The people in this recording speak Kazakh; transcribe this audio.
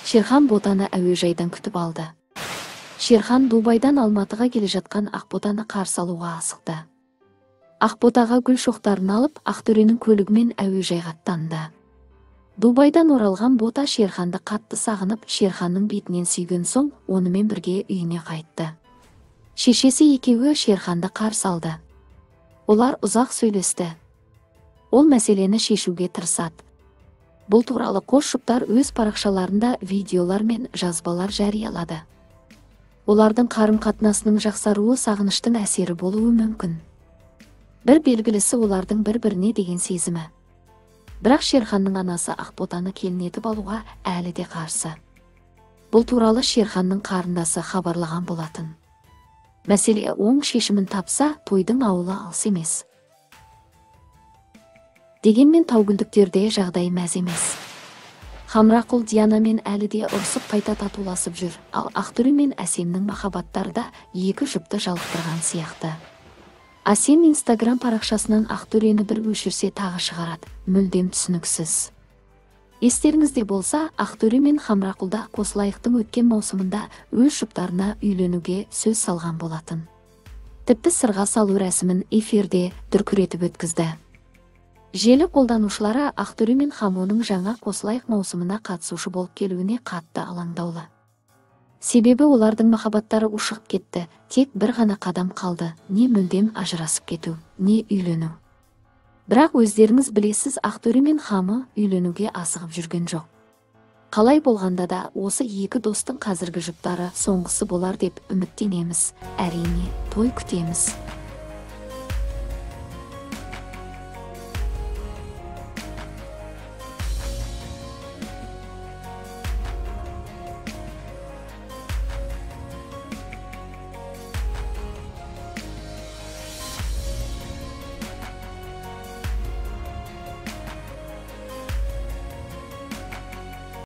Шерхан Ботаны әуежайдан күтіп алды. Шерхан Дубайдан Алматыға келе жатқан Ақботаны қарсы алуға асықты. Ақботаға гүл шоқтарын алып, Ақтөренің көлігімен әуежайға аттанды. Дубайдан оралған Бота Шерханды қатты сағынып, Шерханның бетінен сүйген соң, онымен бірге үйіне қайтты. Шешесі екеуі Шерханды қарсы алды. Олар ұзақ сөйлесті. Ол мәселені шешуге тырысады. Бұл туралы қос жұптар өз парақшаларында видеолар мен жазбалар жариялады. Олардың қарым-қатынасының жақсаруы сағыныштың әсері болуы мүмкін. Бір белгілісі олардың бір-біріне деген сезімі. Бірақ Шерханның анасы Ақботаны келін етіп алуға әлі де қарсы. Бұл туралы Шерханның қарындасы хабарлаған болатын. Мәселе оң шешімін тапса, тойдың ауылы алыс емес. Дегенмен таугүлдіктерде жағдай мәз емес. Хамрақұл Дианамен әлі де ұрысып қайта татуласып жүр, ал Ақтөре мен Әсемнің махаббаттары да екі жұпты жалықтырған сияқты. Әсем Инстаграм парақшасынан Ақтөрені бір өшірсе тағы шығарады, мүлдем түсініксіз. Естеріңізде болса, Ақтөре мен Хамрақұлда Қосылайықтың өткен маусымында өз жұптарына үйленуге сөз салған болатын. Тіпті сырға салу рәсімін эфирде дүркіретіп өткізді. Желі қолданушылары Ақтөре мен Хамоның жаңа Қосылайық маусымына қатысушы болып келуіне қатты алаңдаулы. Себебі олардың махаббаттары ушығып кетті, тек бір ғана қадам қалды, не мүлдем ажырасып кету, не үйлену. Бірақ өздеріңіз білесіз, Ақтөре мен Хамы үйленуге асығып жүрген жоқ. Қалай болғанда да осы екі достың қазіргі жұптары соңғысы болар деп үміттенеміз. Әрине, той күтеміз.